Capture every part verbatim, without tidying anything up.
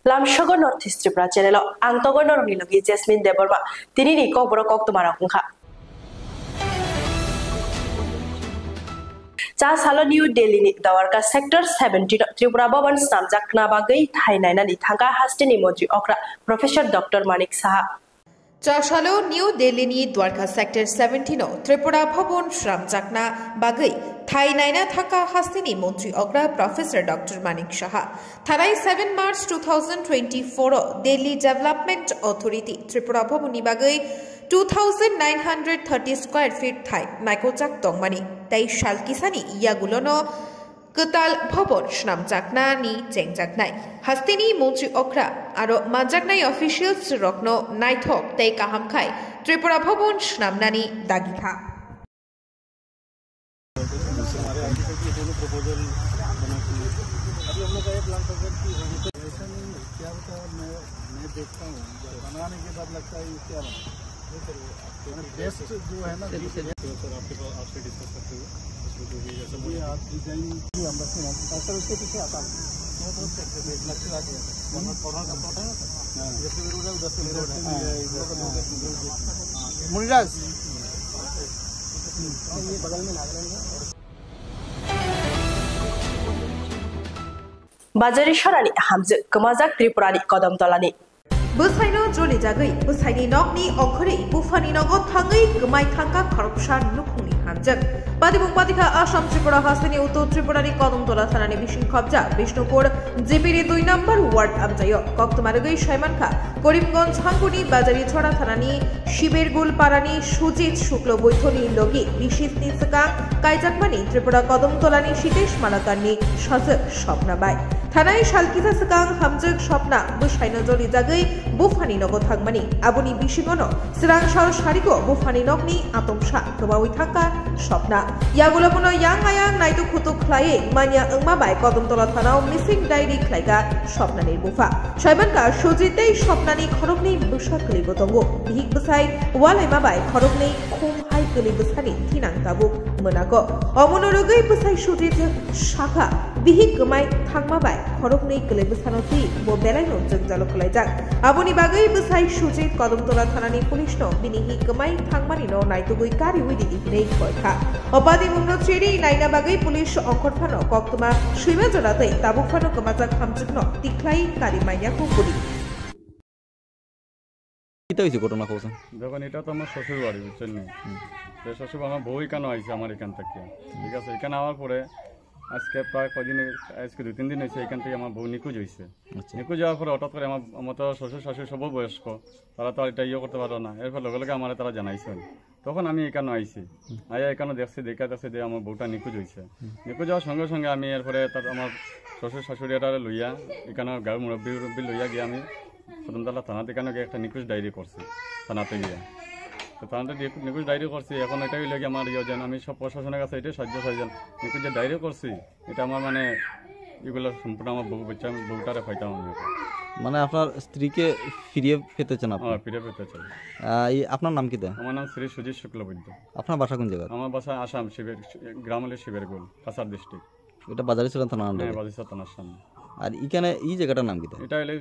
Lamsogo North East Tripura channel o ang togo norokni logi Jasmine Debbarma. Tinini kokborok koktwmarok wngkha. Chasalo New Delhi ni Dwarka Sector seventeen o Tripura Bhaban swnamjakna bagwi thai nainani thangkha hasteni montri okra Professor Doctor Manik Saha. Chasalo New Delhi ni Dwarka Sector seventeen o Tripura Bhaban swnamjakna bagwi thai naina thangkha hasteni montri okra Professor Doctor Manik Saha. Thanai seven March two thousand twenty-four o Delhi Development Authority Tripura Bhaban ni bagwi two thousand nine hundred thirty square feet thai naikojak tongmani tei sal kisani yagulono kwtal bhaban swnamjaknani chengjaknai. Hasteni montri okra aro manjaknai officials rokno naithok tei kaham khai Tripura Bhaban swnamnani dagi kha. जैसे हमारे आगे से कि दोनों प्रपोजल बना के अभी हम लोग का ये प्लान था सर कि वहीं पे ऐसा नहीं है, क्या होता है, मैं मैं देखता हूँ, जब बनाने के बाद लगता है ये क्या बना। नहीं सर, वो आपके मैंने बेस्ट जो है ना, सर, सर, आपके पास, आपसे डिस्कस करते हुए उसमें जो भी जैसे ये आप डिजाइन भी हम रखें, हम सर उसके पीछे आता है। वो बहुत लक्ष्य आ गया। कॉर्नर, कॉर्नर सपोर्ट है ना सर? हाँ। इधर से भी रोड है, उधर से भी रोड है। हाँ, इधर से भी रोड है। हाँ, मुनिराज। Bajari sorani hamjwk kwmajak Tripurani Kodom Tolani. Bwsaino jolijagwi bwsaini nokni ongkhorwi buphani nogo thangwi kwmai thangkha khoroksa nukhungni hamjwk. Patibuk patikha Assam Tripura hasteni Uttor Tripurani Kodom Tola thanani bising khobja Bishnupur G P ni dui number ward amchaio. Koktwma rwgwi saimankha Karimganj hangkuni Bajari Chhora thanani Shibirgul parani Sujit Shuklo Boithoni logi bisisni swkang kaijakmani Tripura Kodom Tolani Sitesh Malakarni sajwk Swapna bai. Thanai sal kisa swkang hamjwk Swapna bwsaino jolijagwi buphani nogo thangmani. Aboni bisingono swrang sal sarigo buphani nokni atomsa kwmaui thangkha Swapna. Yagulo bono yang ayang naituk khutuk khlaiwi manya wngma bai Kodom Tola thanao missing diary khlaikha Swapnani bupha. Saimankha Sujit tei Swapnani khoroknwi bwsa kwlwibo tongo. Bihik bwsai walaima bai khoroknwi khum hai kwlwi bwsani thinang tabuk mwnago. Omono rwgwi bwsai Sujit sakha, bihik kwmai thangma bai khoroknwi kwlwi bwsano twi bo belaino jwngjalo kwlaijak. Aboni bagwi bwsai Sujit Kodom Tola thanani police no bini hik kwmai thangmani no naitugwi kariui ridi hinwi khoikha. O padi mungno chiri naina bagwi police ongkhor phano koktwma swima jora tei tabuk phano kwmajak hamjwkno tikhlai kari manya kho police. কিতা হয়েছে ঘটনা কওকচোন? দেখুন, এটা তো আমার শ্বশুর বাড়ি, বুঝছেন নি? হুম। তো শ্বশুর, আমার বউ এখানে আইছে আমার এখান থেকে, ঠিক আছে? এখানে আওয়ার পরে আজকে প্রায় কদিন, আজকে দুই তিন দিন হয়েছে এখান থেকে আমার বউ নিখোঁজ হয়েছে। আচ্ছা। নিখোঁজ হওয়ার পরে হঠাৎ করে আমার, আমার তো শ্বশুর শাশুড়ি সব বয়স্ক, তারা তো আর এটা ইয়ে করতে পারলো না। এরপর লগে লগে আমার তারা জানাইছেন। তখন আমি এখানে আইছি। হুম। আইয়া এখানে দেখছি, দেখা দেখছি যে আমার বউটা নিখোঁজ হইছে। হুম। নিখোঁজ হওয়ার সঙ্গে সঙ্গে আমি এরপরে তার, আমার শ্বশুর শাশুড়ি এটারে লইয়া, এখানে গাঁওর মুরব্বি উরব্বি লইয়া গিয়ে আমি কদমতলা থানাতে এখানে গিয়ে একটা নিখোঁজ ডায়েরি করছি, থানাতে গিয়া। তো থানাতে নিখোঁজ ডায়েরি করছি, এখন এটাই হইলো কি আমার ইয়ে যেন আমি সব প্রশাসনের কাছে এটাই সাহায্য চাই যেন নিখোঁজ যে ডায়েরি করছি, এটা আমার মানে এগুলো সম্পূর্ণ আমার বউ বাচ্চা, আমি বউটারে পাইতাম আমি। মানে আপনার স্ত্রীকে ফিরিয়ে পেতে চান আপনি? হ্যাঁ, ফিরে পেতে চাই। আহ, এই আপনার নাম কি দেয়? আমার নাম শ্রী সুজিত শুক্লবৈদ্য। আপনার বাসা কোন জায়গা? আমার বাসা আসাম, শিবের, গ্রাম হলো শিবেরগুল, কাছাড় ডিস্ট্রিক্ট। এটা বাজারিছড়া থানা হ্যাঁ, আন্ডারে? বাজারিছড়া থানার সামনে। আর এখানে এই জায়গাটার নাম কি দেয়? এটা হলো,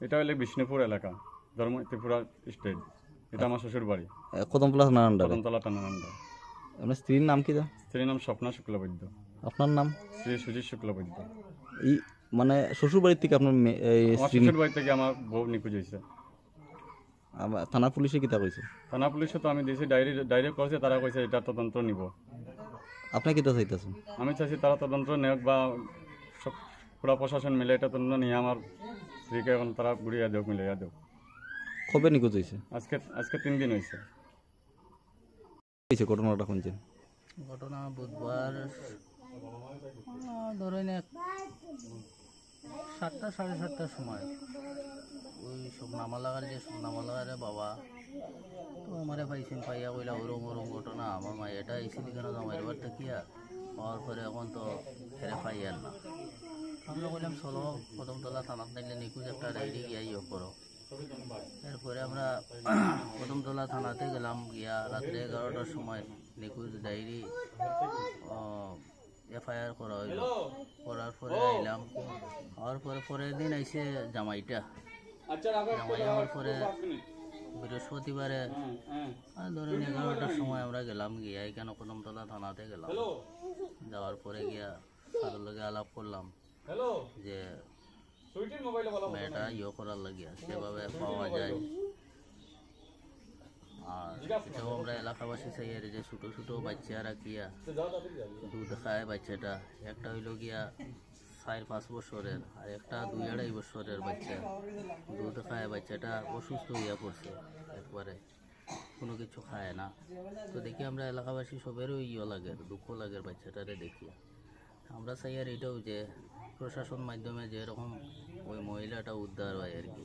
এটা হলো বিষ্ণুপুর এলাকা, ধর্ম ত্রিপুরা স্টেট। এটা আমার শ্বশুর বাড়ি। এ, কদমতলা থানার আন্ডারে? কদমতলা থানার আন্ডারে। আপনার স্ত্রীর নাম কি দেয়? স্ত্রীর নাম স্বপ্না শুক্লবৈদ্য। আপনার নাম? শ্রী সুজিত শুক্লবৈদ্য। এই মানে শ্বশুর বাড়ি থেকে আপনার মে-, এই আমার স্ত্রী নি- শ্বশুর বাড়ি থেকে আমার বউ নিখোঁজ হয়েছে। আবার থানা পুলিশে কিতা কইছে? থানা পুলিশে তো আমি দিছি ডায়েরি, ডায়েরি করছে, তারা কইছে এটা তদন্ত নিব। আপনি কিতা চাইতেছেন? আমি চাইছি তারা তদন্ত নেওক বা সব পুরা প্রশাসন মিলে এটা তদন্ত নিয়ে আমার স্ত্রীকে এখন তারা ঘুরিয়ে দেওক, মিলাইয়া দেওক। কবে নিখোঁজ হয়েছে? আজকে, আজকে তিন দিন হয়েছে। হয়েছে ঘটনাটা শুনছেন? ঘটনা বুধবার, আহ, ধরেন এক সাতটা, সাড়ে সাতটার সময় ওই সব নামালাগার যে সব নামালাগারে বাবা, তো আমারে পাইছেন, পাইয়া কইলা, "ওরম ওরম ঘটনা, আমার মা এটা এসে কেন জামাইর বাড়ি থাকিয়া, হওয়ার পরে এখন তো ফেরে পাইয়ার না।" আমরা কইলাম, "চলো, কদমতলা থানাত নাইলে নিখোঁজ একটা ডায়েরি গিয়া ইয়ে করো।" এরপরে আমরা কদমতলা থানাতে গেলাম, গিয়া রাত্রে এগারোটার সময় নিখোঁজ ডায়েরি, আহ, এফআইআর করা হইলো। করার পরে আইলাম, হওয়ার পরে পরের দিন আইছে জামাইটা। জামাই হওয়ার পরে বৃহস্পতিবারে, আহ, ধরেন এগারোটার সময় আমরা গেলাম, গিয়া এখানে কদমতলা থানাতে গেলাম। যাওয়ার পরে গিয়া তাদের লগে আলাপ করলাম যে মেয়েটা ইয়ে করার লাগিয়া, সেভাবে পাওয়া যায়। আর এটাও আমরা এলাকাবাসী চাই আর যে ছোট ছোট বাচ্চা রাখিয়া দুধ খায় বাচ্চাটা, একটা হইলো গিয়া চার পাঁচ বছরের, আর একটা দুই আড়াই বছরের বাচ্চা। দুধ খায় বাচ্চাটা অসুস্থ হইয়া পড়ছে, একবারে কোনো কিছু খায় না। তো দেখি আমরা এলাকাবাসী সবেরও ইয়ে লাগে, দুঃখ লাগে বাচ্চাটারে দেখিয়া। আমরা চাই আর এটাও যে প্রশাসন মাধ্যমে যেরকম ওই মহিলাটা উদ্ধার হয় আর কি।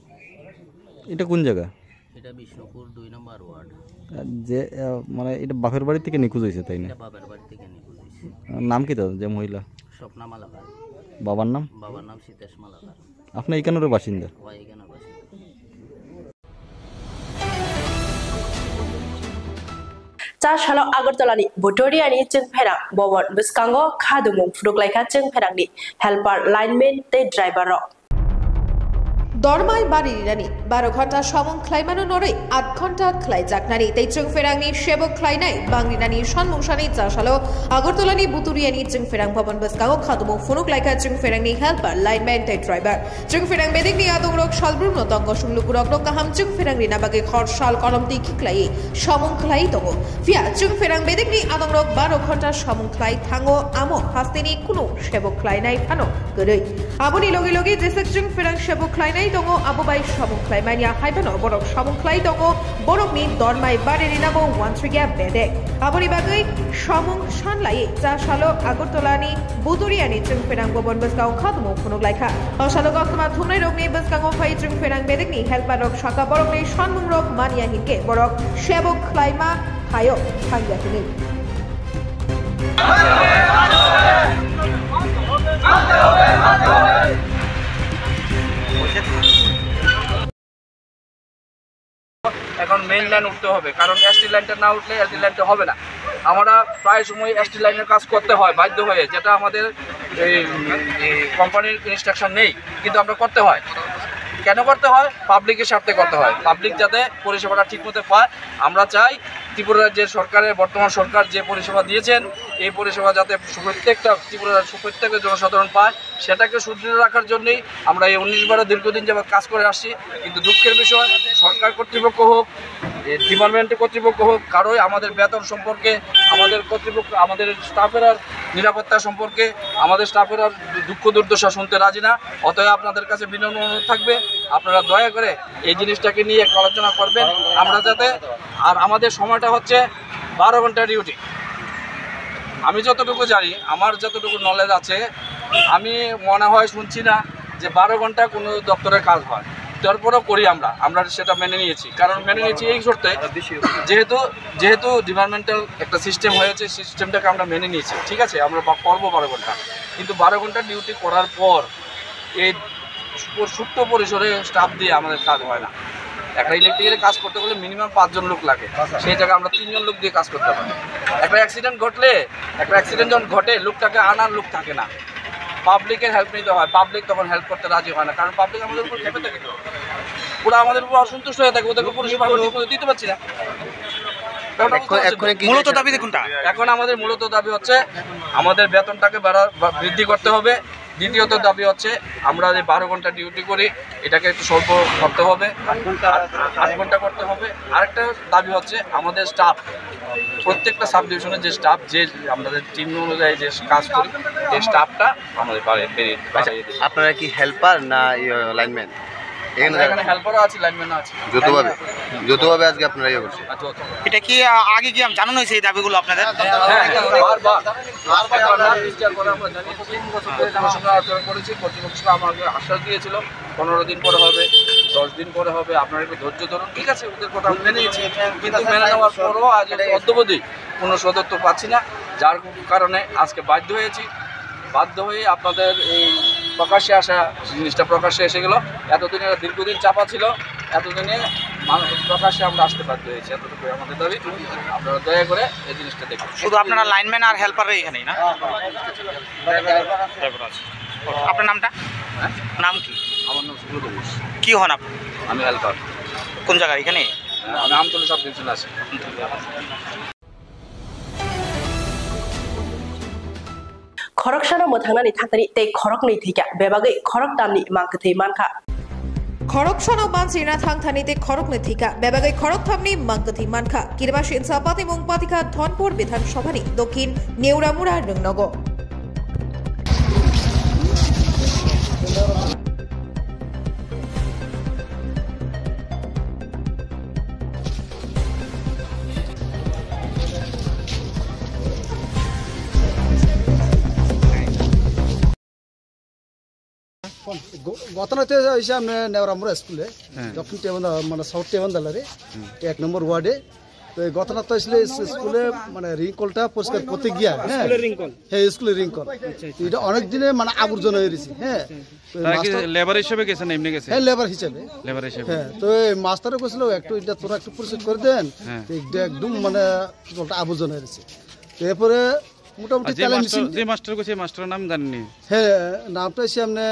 এটা কোন জায়গা? এটা বিষ্ণুপুর দুই নম্বর ওয়ার্ড। আর যে, আহ, মানে এটা বাপের বাড়ি থেকে নিখোঁজ হয়েছে, তাই না? এটা বাপের বাড়ি থেকে নিখোঁজ হয়েছে। নাম কি তার, যে মহিলা? স্বপ্না মালাকার। বাবার নাম? বাবার নাম সীতেশ মালাকার। আপনি এখানেরও বাসিন্দা? হয়, এখানে বাসিন্দা। Cha salo Agartala ni Butoria ni Chwngpherang bobon bwskango khadumung phunuk laikha Chwngpherang ni helper, lineman tei driver rok. Dormai bari rinani baro ghonta samung khlaimano norwi aat ghonta khlaijaknani tei Chwngpherang ni sebok khlainai bang rinani sanmung sani cha salo Agartala ni Butoria ni Chwngpherang bobon bwskango khadumung phunuk laikha Chwngpherang ni helper, lineman tei driver. Chwngpherang bedekni adongrok salbrumno tongo, sumlukurokno kaham chwngpherang rina bagwi hor sal kolom twi khiklaiwi samung khlaiwi tongo. Phiya chwngpherang bedekni adongrok baro ghonta samung khlai thango, amo hasteni kunu sebok khlainai phano kwrwi. Aboni logi logi jeswk chwngpherang sebok khlainai tongo, abo bai samung khlaimani hai phano borok samung khlai tongo. Borokni dormai bari rinabo uansukya bedek. Aboni bagwi samung sanlai cha salo Agartala ni Butoria ni Chwngpherang bobon bwskango khadumung phunuk laikha. O salo koktwma thumnai rokni bwskango phai Chwngpherang bedekni helper rok saka borokni sanmung rok manya hinkhe borok sebok khlaima phaio thangya hwnwi. এখন main line উঠতে হবে, কারণ এসটি লাইনটা না উঠলে এলটি লাইনটা হবে না। আমরা প্রায় সময় এসটি লাইনের কাজ করতে হয় বাধ্য হয়ে, যেটা আমাদের এই, এই কোম্পানির ইনস্ট্রাকশন নেই, কিন্তু আমরা করতে হয়। কেন করতে হয়? পাবলিকের স্বার্থে করতে হয়, পাবলিক যাতে পরিষেবাটা ঠিকমতো পায়। আমরা চাই ত্রিপুরা রাজ্যের সরকারের, বর্তমান সরকার যে পরিষেবা দিয়েছেন, এই পরিষেবা যাতে প্রত্যেকটা ত্রিপুরা রাজ্যের প্রত্যেকটা জনসাধারণ পায়, সেটাকে সুদৃঢ় রাখার জন্যই আমরা এই উনিশ বারো দীর্ঘদিন যাবত কাজ করে আসছি। কিন্তু দুঃখের বিষয়, সরকার কর্তৃপক্ষ হোক, এ, ডিপার্টমেন্ট কর্তৃপক্ষ হোক, কারোই আমাদের বেতন সম্পর্কে, আমাদের কর্তৃপক্ষ, আমাদের স্টাফের আর নিরাপত্তা সম্পর্কে, আমাদের স্টাফের আর দুঃখ দুর্দশা শুনতে রাজি না। অতএব আপনাদের কাছে বিনম্র অনুরোধ থাকবে, আপনারা দয়া করে এই জিনিসটাকে নিয়ে একটু আলোচনা করবেন। আমরা যাতে, আর আমাদের সময়টা হচ্ছে বারো ঘন্টা ডিউটি। আমি যতটুকু জানি, আমার যতটুকু নলেজ আছে, আমি মনে হয় শুনছি না যে বারো ঘন্টা কোনো দপ্তরের কাজ হয়। তারপরেও করি আমরা, আমরা সেটা মেনে নিয়েছি। কারণ মেনে নিয়েছি এই শর্তে, যেহেতু, যেহেতু ডিপার্টমেন্টাল একটা সিস্টেম হয়েছে, সিস্টেমটাকে আমরা মেনে নিয়েছি, ঠিক আছে, আমরা বা-, করবো বারো ঘন্টা। কিন্তু বারো ঘন্টা ডিউটি করার পর এই সুপ-, সুপ্ত পরিসরে স্টাফ দিয়ে আমাদের কাজ হয় না। একটা ইলেকট্রিক্যালের কাজ করতে গেলে মিনিমাম পাঁচজন লোক লাগে, সেই জায়গায় আমরা তিনজন লোক দিয়ে কাজ করতে পারি। একটা অ্যাক্সিডেন্ট ঘটলে, একটা অ্যাক্সিডেন্ট যখন ঘটে, লোকটাকে আনার লোক থাকে না, পাবলিকের হেল্প নিতে হয়, পাবলিক তখন হেল্প করতে রাজি হয় না, কারণ পাবলিক আমাদের উপর খেপে থাকে, ওরা আমাদের উপর অসন্তুষ্ট হয়ে থাকে, ওদেরকে পরিষেবা আমরা ঠিকমতো দিতে পারছি না। ব্যাপারটা বুঝতে পারছেন তো? এখন কি মূলত চাইছেন? দাবি কোনটা? এখন আমাদের মূলত দাবি হচ্ছে আমাদের বেতনটাকে বাড়া-, বা-, বৃদ্ধি করতে হবে। দ্বিতীয়ত দাবি হচ্ছে আমরা যে বারো ঘন্টা ডিউটি করি, এটাকে একটু স্বল্প করতে হবে, আট ঘন্টা, আট, আট ঘন্টা করতে হবে। আরেকটা দাবি হচ্ছে আমাদের স্টাফ, প্রত্যেকটা সাব ডিভিশনের যে স্টাফ, যে আমাদের টিম অনুযায়ী যে কাজ করি, এই স্টাফটা আমাদের বাড়িয়ে, বাড়িয়ে দিতে হবে। আপনারা কি হেল্পার না, ইয়ে, লাইনম্যান? এখানে আমরা এখানে হেল্পারও আছি, লাইনম্যানও আছি। যৌথভাবে, যৌথভাবে আজকে আপনারা ইয়ে করছেন? আর যৌথ। এটা কি, আ, আগে কি আম-, জানানো হয়েছে এই দাবিগুলো আপনাদের? হ্যাঁ, হ্যাঁ, বারবার, বারবার আমরা মিনিস্টার করে আমরা জানিয়েছি, কর্তৃপক্ষের সঙ্গে আলোচনা করেছি, কর্তৃপক্ষ আমাকে আশ্বাস দিয়েছিল, পনেরো দিন পরে হবে, দশ দিন পরে হবে, আপনারা একটু ধৈর্য ধরুন। ঠিক আছে, ওদের কথা আমি মেনে নিয়েছি, কিন্তু মেনে নেওয়ার পরও আজ অদ্যাবধি কোনো সদুত্তর পাচ্ছি না, যার কারণে আজকে বাধ্য হয়েছি। বাধ্য হয়ে আপনাদের এই প্রকাশ্যে আসা জিনিসটা প্রকাশ্যে এসে গেল। এতদিন এটা দীর্ঘদিন চাপা ছিল, এতদিনে মানুষ প্রকাশ্যে আমরা আসতে বাধ্য হয়েছি, এতটুকুই আমাদের দাবি। আপনারা দয়া করে এই জিনিসটা দেখুন। শুধু আপনারা লাইনম্যান আর হেল্পার এখানেই না? ড্রাইভার আছে। আপনার নামটা? হ্যাঁ? নাম কি? আমার নাম শুভ্র ঘোষ। কি হন আপনি? আমি হেল্পার। কোন জায়গায়? এখানে? হ্যাঁ, আমি আমতলী সাব ডিভিশনে আছি। Khoroksano mwthangnani thangtani tei khoroknwi thwikha, bebagwi khoroktamni mang kwthwi mankha. Khoroksano bansirna thangthani tei khoroknwi thwikha, bebagwi khorokthamni mang kwthwi mankha. Kirima Sinsa Patimung Patikha Dhonpur Bidhan Sabhani Dokhin Neuramura Rwngnogo. ঘটনাতে হয়েছে আমরা নেওরামুড়া স্কুলে, হ্যাঁ। দক্ষিণ টেবন্দা, মানে সাউথ টেবন্দালারে, হুম। এক নম্বর ওয়ার্ডে। তো এই ঘটনা তো আসলে স্কুলে মানে রিং কলটা পরিষ্কার করতে গিয়া, হ্যাঁ। স্কুলের রিং কল? হ্যাঁ, স্কুলের রিং কল। আচ্ছা, আচ্ছা। এটা অনেক দিনে মানে আবর্জনা হয়ে রয়েছে, হ্যাঁ। আচ্ছা, আচ্ছা। তো তারা কি মাস্টার লেবার হিসেবে গেছে না এমনি গেছে? হ্যাঁ, লেবার হিসেবে। লেবার হিসেবে। হ্যাঁ, তো এই মাস্টারে কইছিল, "একটু এটা তোরা একটু পরিষ্কার করে দেন।" হ্যাঁ। তো এটা একদম মানে জলটা আবর্জনা হয়ে রয়েছে। তো এরপরে মোটামুটি আর যে তেলে মাস্টার, মেশিন যে মাস্টার কইছে, এই মাস্টারের নাম জানেননি? হ্যাঁ, নামটা হচ্ছে এমনি,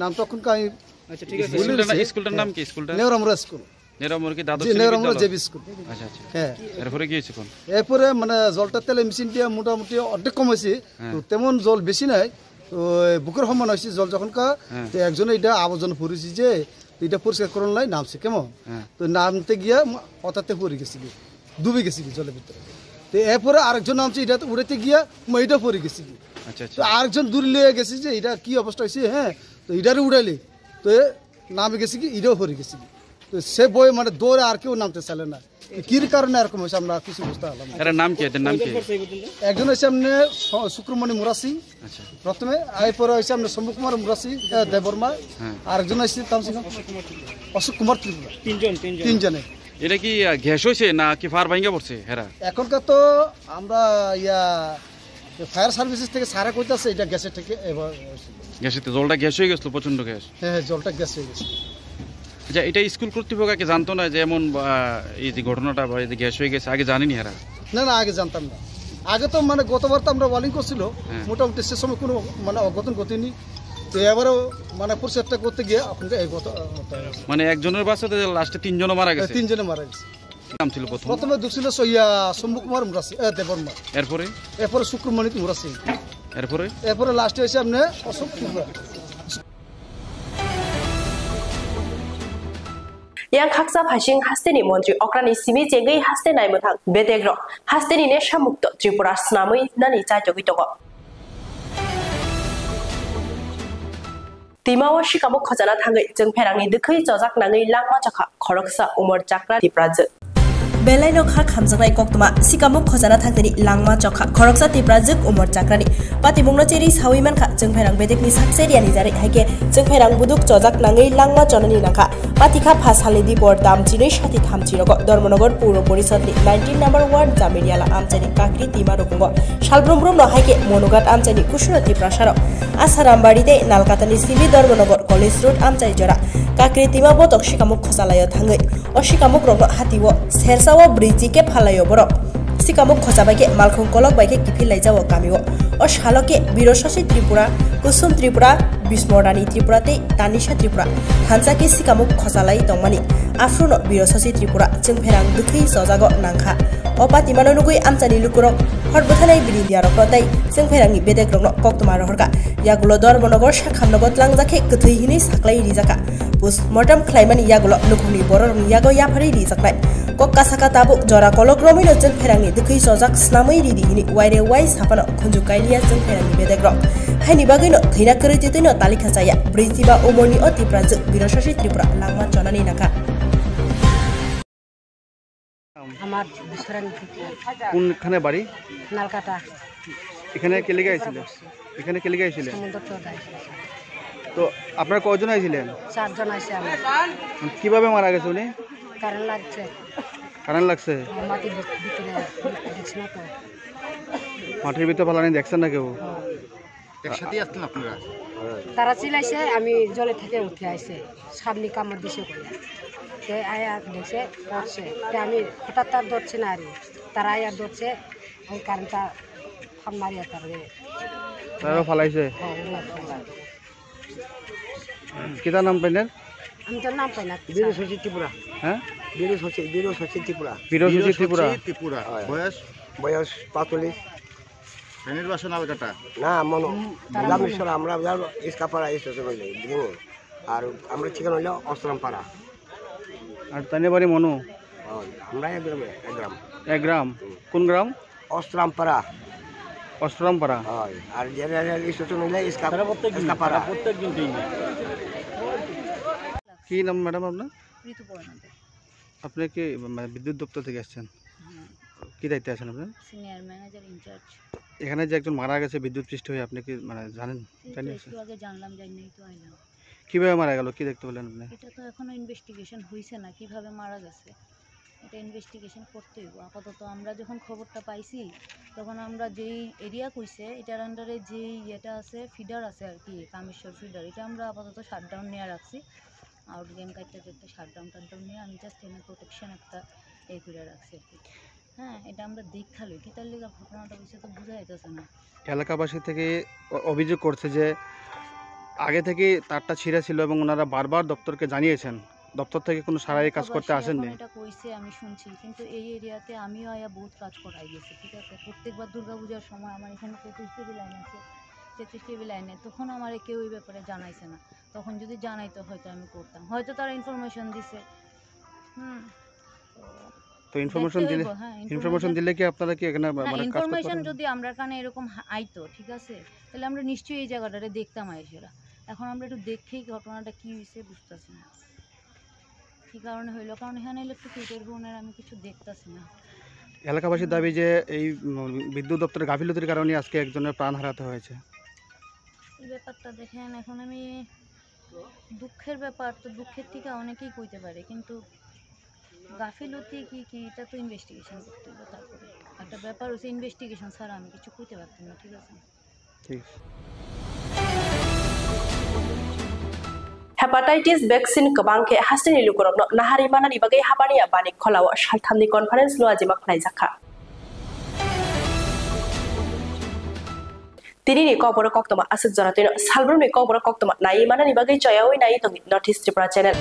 নামটা এখন আমি আচ্ছা, ঠিক আছে। ভুলে স্কুলটার না-, গেছি। স্কুলটার নাম কি? স্কুলটা? নেওরামুড়া স্কুল। নেওরামুড়া কি দ্বাদশ জি, শ্রেণী নেওরামুড়া বিদ্যালয়? JB school. আচ্ছা, আচ্ছা। হ্যাঁ। এরপরে কি হয়েছে কোন? এরপরে মানে জলটা তেলে মেশিন দিয়ে মোটামুটি অর্ধেক কম হয়েছে। হ্যাঁ। তো তেমন জল বেশি নাই। তো এই বুকের সমান হয়েছে জল যখনকার, হ্যাঁ। তো একজনে এটা আবর্জনা পড়েছে যে, তো এটা পরিষ্কার করার লাই নামছে, কেমন? হ্যাঁ। তো নামতে গিয়া ম-, হঠাৎ পড়ে গেছে কি, ডুবে গেছে কি জলের ভিতরে। তো এরপরে আরেকজন নামছে, এটা তো উড়াইতে গিয়া ম-, এটা পড়ে গেছে কি। আচ্ছা, আচ্ছা। তো আরেকজন দূরে লিয়ে গেছে যে এটা কি অবস্থা হয়েছে, হ্যাঁ, তো এটারে উড়াইলে তো এ নামে গেছে কি, এটাও পড়ে গেছে কি। তো সে বই মানে দৌড়ে আর কেউ নামতে চাইলে না। তো কি কারণে এরকম হয়েছে আমরা কিছু বুঝতে পারলাম না। এর নাম কি? এদের নাম কি? একজন হচ্ছে এমনি স-, শুক্রমণি মুরাসি আচ্ছা। প্রথমে, এরপরে হচ্ছে এমনি শম্ভু কুমার মুরাসি, এ, দেববর্মা, হ্যাঁ। আরেকজন হচ্ছে তামসিং অশোক কুমার ত্রিপুরা। তিনজন, তিনজন। তিনজনে। এটা কি, আহ, গ্যাস হয়েছে না কি ফায়ার ভাঙ্গা পড়ছে হেরা? এখনকার তো আমরা ইয়া ফায়ার সার্ভিসেস থেকে স্যারে কইতাছে এটা গ্যাসের থেকে এবার হয়েছে। গ্যাসের তো জলটা গ্যাস হয়ে গেছিল, প্রচণ্ড গ্যাস। হ্যাঁ, হ্যাঁ, জলটা গ্যাস হয়ে গেছে। আচ্ছা, এটা স্কুল কর্তৃপক্ষ আগে জানতো না যে এমন, আহ, এই যে ঘটনাটা বা এই যে গ্যাস হয়ে গেছে, আগে জানেনি এরা? না, না, আগে জানতাম না। আগে তো মানে গতবার তো আমরা ওয়ালিং করছিল, হ্যাঁ। মোটামুটি সে সময় কোনো মানে অঘটন ঘটেনি। তো এবারও মানে প্রচেষ্টা করতে গিয়ে এখন এই গত, আহ, মানে একজনের বাসাতে লাস্টে তিনজনও মারা গেছে? তিনজনে মারা গেছে। নাম ছিল প্রথম? প্রথমে ঢুকছিল সইয়া শম্ভু কুমার মুরাসি, এ, দেববর্মা। এরপরে? এরপরে শুক্রমণি মুরাসি। এরপরে? এরপরে লাস্টে এসে আপনি অশোক Tripura. Yang khaksa phaising hasteni montri okrani simi chengwi haste naimwthang bedegrok hasteni nesha mukto Tripura snamwi nani chaitogwi tongo. Twimao sikamuk khojana thangwi chwngpherangni dwkhwi chojak nangwi langma chokha khoroksa umor chakra Tiprajwk. Belaino kha khamjaknai koktwma, sikamuk khojana thangtini langma chokha khoroksa Tiprajwk umor chakrani. Patimungno cherwi sawi mankha chwngpherang bedekni sak cheriyani jarwi, haikhe chwngpherang buduk chojak nangwi langma chonani nangkha. Patikha pha salni dipor dam chinwi sati thamchi rogo Dharmanagar Puro Porishodni nineteen number ward Jamiriala amchaini kakri twima rukungo. Salbrum brumno haikhe Monughat amchaini kusuro Tiprasarok Asarambari tei Nalkatani simi Dharmanagar College Road amchai jora kakri twima botok sikamuk khosalaio thangwi o sikamukrokno hatio sersao brwi chike phalaio borok. Sikamuk khosa bai khe malkhung kolok bai khe kiphil laijao kamio. O salo khe Birosasi Tripura, Kusum Tripura, Bismorani Tripura tei Tanisha Tripura thansa khe sikamuk khosalai tongmani. Aphruno Birosasi Tripura chwngpherang dwkhwi chojago nangkha. O patimano nugwi amchani lukurok hor bwthanai birindiarokno tei chwngpherangni bedekrokno koktwma rohorkha. Yagulo Dharmanagar sakhamnogo tlangjak khe kwthwi hinwi saklai rijakha. Postmortem khlaimani yagulo nukhungni bororokni yago yapharwi rijaknai. Kok kasaka tabuk jora kolok romwino chwngpherangni dwkhwi chojak snamwi ridi hinwi waire wai saphano khunju kailiya chwngpherangni bedekrok. Haini bagwino thwina kwrwi titwino talikha chaya brwichiba umorni o Tiprajwk Birosasi Tripura langma chonani nangkha. আমার বিশ্বরানী থেকে। কোনখানে বাড়ি? নালকাটা। এখানে কে লেগে আইছিলে? এখানে কে লেগে আইছিলে? সমুদ্র তট আছে। তো আপনারা কয়জন আইছিলেন? চারজন আইছে আমরা। কিভাবে মারা গেছে উনি? কারেন্ট লাগছে। কারেন্ট লাগছে? মাটির ভিত-, ভিতরে দেখছি না তো। মাটির ভিতরে ফালানি দেখছেন না কেউ? হ্যাঁ। একসাথেই আসতেন আপনারা? তারা চিল্লাইছে, আমি জলে থেকে উঠে আইছে, সামনে কামড় দিছে কইয়া। এ আয়া দেখছে, পড়ছে। তে আমি হঠাৎ তার ধরছে না আর কি। তারা আয়া ধরছে, ওই কারেন্টটা ফান মারিয়া তার এ। তারা ফালাইছে? হ্যাঁ, ওরা ফালাইছে। কিতা নাম পাইনের? আমি তো নাম পাই না। বীর শচী ত্রিপুরা। হ্যাঁ? বীর শচী, বীর শচী ত্রিপুরা। বীর শচী ত্রিপুরা। ত্রিপুরা। হয়। বয়স? বয়স পাঁচচল্লিশ। নির্বাচন আলগাটা? না, মনো। হুম, তারা জামেশ্বর, মনো। আমরা যার ইস্কাপাড়া স্টেশন হইলে, বুঝলি? আর আমরা ঠিকানা হইলো অস্ত্রামপাড়া। আর তাইনের বাড়ি মনো? হয়, আমরা এক গ্রামে, এক গ্রাম। এক গ্রাম? হুম। কোন গ্রাম? অস্ত্রামপাড়া। অস্ত্রামপাড়া। হয়, আর যে রেল স্টেশন হইলে ইস্কা-, তারা প্রত্যেক দিন, ইস্কাপাড়া। তারা প্রত্যেক দিন পেয়ে নেয়। কি নাম ম্যাডাম আপনার? ঋতুপর্ণা দে। আপনি কি, মানে, বিদ্যুৎ দপ্তর থেকে আসছেন? হ্যাঁ। কি দায়িত্বে আছেন আপনার? Senior manager in charge. এখানে যে একজন মারা গেছে বিদ্যুৎ পৃষ্ঠ হয়ে, আপনি কি, মানে, জানেন? এই তো জানিয়েছেন? একটু আগে জানলাম, জানি নাই তো আইলাম। কিভাবে মারা গেল? কি দেখতে পেলেন আপনি? এটা তো এখনো ইনভেস্টিগেশন হইছে না, কিভাবে মারা গেছে। এটা ইনভেস্টিগেশন করতে হইব। আপাতত আমরা যখন খবরটা পাইছি, তখন আমরা যেই এরিয়া কইছে, এটার আন্ডারে যেই ইয়েটা আছে, ফিডার আছে আর কি, কামেশ্বর ফিডার, এটা আমরা আপাতত শাটডাউন নিয়ে রাখছি। আউট গেম কাটতে কাটতে শাটডাউন টাটডাউন নিয়ে আমি জাস্ট এনে প্রোটেকশন একটা এই করে রাখছি আর কি। হ্যাঁ, এটা আমরা দেখা লই, কিতার লেগে ঘটনাটা হইছে তো বোঝা যাইতেছে না। এলাকাবাসী থেকে অ-, অভিযোগ করছে যে আগে থেকে তারটা ছিঁড়া ছিল এবং ওনারা বারবার দপ্তরকে জানিয়েছেন, দপ্তর থেকে কোনো সারা এই কাজ করতে এলাকাবাসী আসেননি। এখন এটা কইছে আমি শুনছি, কিন্তু এই এরিয়াতে আমিও আয়া বহুত কাজ করাই গেছি, ঠিক আছে? প্রত্যেকবার দুর্গাপূজার সময় আমার এখানে তেত্রিশ টিভি লাইন আছে, তেত্রিশ টিভি লাইনে, তখন আমার কেউ এই ব্যাপারে জানাইছে না। তখন যদি জানাইতো হয়তো আমি করতাম, হয়তো তারা ইনফরমেশন দিছে। হুম। তো ইনফরমেশন দেখতে দিলে, হইব, হ্যাঁ, ইনফরমেশন ইনফরমেশন দিলে কি আপনারা কি এখানে না, মানে কাজ করতে ইনফরমেশন পারেন? যদি আমরা কানে এরকম হা-, আইতো, ঠিক আছে, তাহলে আমরা নিশ্চয়ই এই জায়গাটারে দেখতাম আইসেরা। এখন আমরা একটু দেখেই ঘটনাটা কি হইছে বুঝতেছি না, কি কারণে হইলো, কারণ এখানে ইলেকট্রিসিটির বোর্ডের আমি কিছু দেখতাছি না। এলাকাবাসীর দাবি যে এই, উম, বিদ্যুৎ দপ্তরের গাফিলতির কারণে আজকে একজনের প্রাণ হারাতে হয়েছে। এই ব্যাপারটা দেখেন, এখন আমি দুঃখের ব্যাপার তো, দুঃখের থেকে অনেকেই কইতে পারে, কিন্তু গাফিলতি কি কি, এটা তো ইনভেস্টিগেশন করতে হবে। তারপরে একটা ব্যাপার হচ্ছে, ইনভেস্টিগেশন ছাড়া আমি কিছু কইতে পারতাম না, ঠিক আছে? ঠিক আছে। Hepatitis vaccine kwbang khe hasteni lukurokno nahari manani bagwi Habaniya Bani Kholao salthamni conference no ajima khlaijak kha. Tinini kokborok koktwma aswk jora twino salbrumni kokborok koktwma naiwi manani bagwi choyaui naiwi tongdi North East Tripura channel.